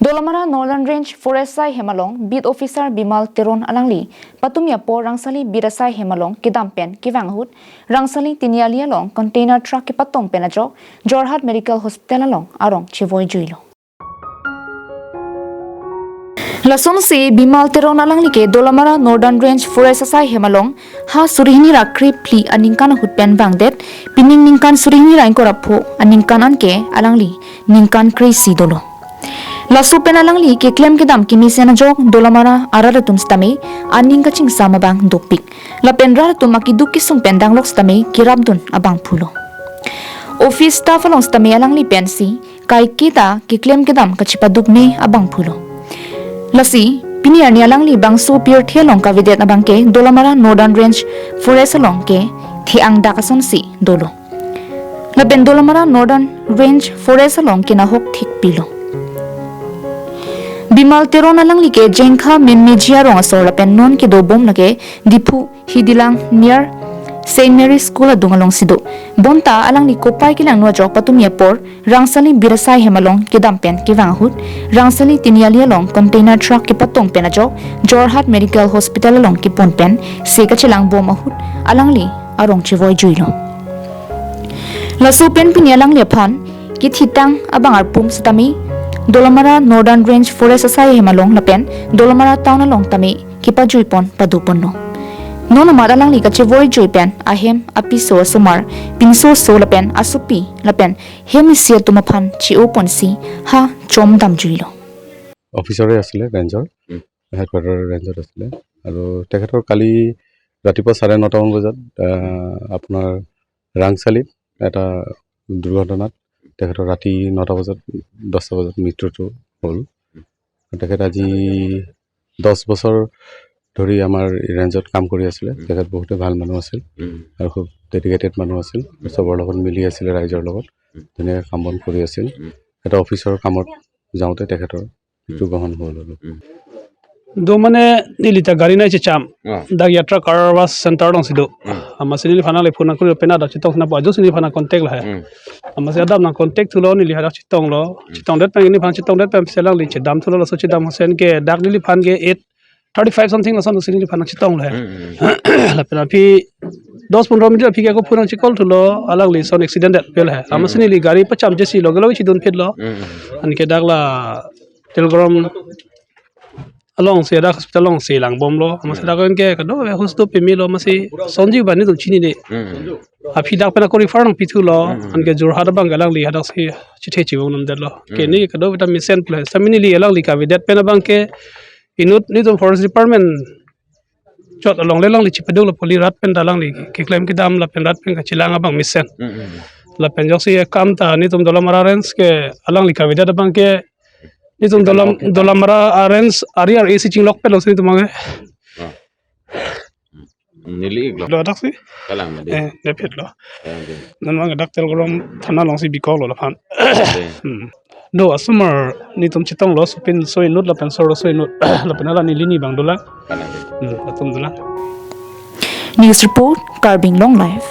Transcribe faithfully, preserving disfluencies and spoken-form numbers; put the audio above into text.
Dolamara Northern Range Forest asai hem along Beat Officer Bimal Teron alangli patumi apor Rangsali Beat asai hem along kedam pen kevang ahut Rangsali Tiniali along container truck kepatong pen ajok Jorhat Medical Hospital along arong chevoi juilo. Lasonsi Bimal Teron alangli ke Dolamara Northern Range Forest asai hem along ha suri hini ra krephli aningkan ahut pen vangdet, pining ningkan suri hini ra ingkoi ra pho aningkan anke alangli ningkan kre-isi dolo. Laso pen alangli keklem kedam kemesen ajok Dolamara arat atum sitame aning kachingsam abang dopik. Lapen rat atum akeduk kesung pen danglok sitame kerapdun abangphulo. Office staff along sitame alangli pensi kaiketa keklem kedam kachepaduk me abangphulo. Lasi pini arni alangli bangso pirthe along kavedet abangke Dolamara Northern Range Forest along ke the-ang dak asonsi dolo. Lapen Dolamara Northern Range Forest along kenahok thekpilo. Bimal Teron alangli ke Jengkha Menmeji arong asor lapen non kedobom lake Diphu Hidilang near Saint Mary School adung alongsi do. Bonta alangli kopai kelangno ajok patumi apor Rangsali Beat asai hem along kedam pen kevang ahut Rangsali Tiniali along container truck kepatong pen ajok Jorhat Medical Hospital along kepon pen se kachelangbom ahut alangli arong chevoi juilo. Laso pen pini alangli aphan kethitang abang arpum sitame Dolamara Northern Range Forest asai hem along lapen Dolamara town along tame kepajui pon pado ponlo. Non amat alangli kachevoi jui pen ahem apiso asomar, pinso aso lapen asopi lapen hem isi atum aphan chi-o ponsi ha chomdam juilo. অফিচাৰে আছিলে ৰেঞ্জৰ, উম। হেডকোৱাৰ্টাৰ ৰেঞ্জত আছিলে। আৰু তেখেতৰ কালি ৰাতিপুৱা চাৰে নটামান বজাত, আহ, আপোনাৰ ৰাংচালিত এটা দুৰ্ঘটনাত তেখেতৰ ৰাতি নটা বজাত, দহটা বজাত মৃত্যুটো হ'ল। তেখেত আজি দহ বছৰ ধৰি আমাৰ ৰেঞ্জত কাম কৰি আছিলে। উম। তেখেত বহুতে ভাল মানুহ আছিল উম। আৰু খুব ডেডিকেটেড মানুহ আছিল। উম। চবৰ লগত মিলি আছিলে, ৰাইজৰ লগত উম। ধুনীয়াকৈ কাম বন কৰি আছিল। উম। এটা অফিচৰ কামত যাওঁতে তেখেতৰ মৃত্যু উম। গ্ৰহণ হ'ল আৰু। উম। Do mane neli ta gari nai checham. Ah. Dak Yatra Car Wash Center alongsi do. Hmm. Amatsi neliphan nangle phone nangkuri pen hadak chetong sina pu ajo si neliphan nang contact lahai. Hmm. Amatsi hadak nang contact thulo, neli hadak chetonglo. Hmm. Chetongdet pen neliphan chetongdet pen si alangli chedam thulo, laso chedam ason ke dak neliphan ke eight thirty-five something lason si neliphan nang chetong lahai. Hmm, hmm, hmm. Lapen aphi dos pondro minute aphi ke ako phone nang che-call thulo, alangli lason accident det pu lahai. Hmm. Amatsi neli gari pacham jesi loge loge chedun phitlo. Hmm, hmm. Anke dak la Telgorom alongsi, dak hospital alongsi langbomlo. Amatsi Hmm. dak anke kado hustu pemilo, amatsi Sanjeev Bhante netum chinine. Hmm. Aphi dak pen ako refer nangpi thulo. Hmm. Anke Jorhat abang ke alangli hadaksi chethe chibong namdetlo. Hmm. Ke ne kado vita mesen pu lahai. Sitame neli alangli kavedet pen abang ke inut netum Forest Department chot along le alangli chepaduklo pu, rat pen ta alangli keklem kedam lapen rat pen kachelang abang mesen. Hmm, hmm. Lapen ajoksi akam ta netum Dolamara Range ke alangli kavedet abang ke netum Dolam, Dolamara Range ari ari isi chinglok pen lo si netum abang ke. Ah. Hmm. Neli iklo. Lo hadaksi? Kalang mati. Eh, dephet lo. Kalang mati. Non abang dak Telgorom thana alongsi bikoklo laphan. Oke. Hmm. Do asomar netum chetonglo, sopinso inut lapen soroso inut lapen hala neli ni abang dolang. Kalang mati. Hmm, latum dolang. News report, Karbi Anglong Live.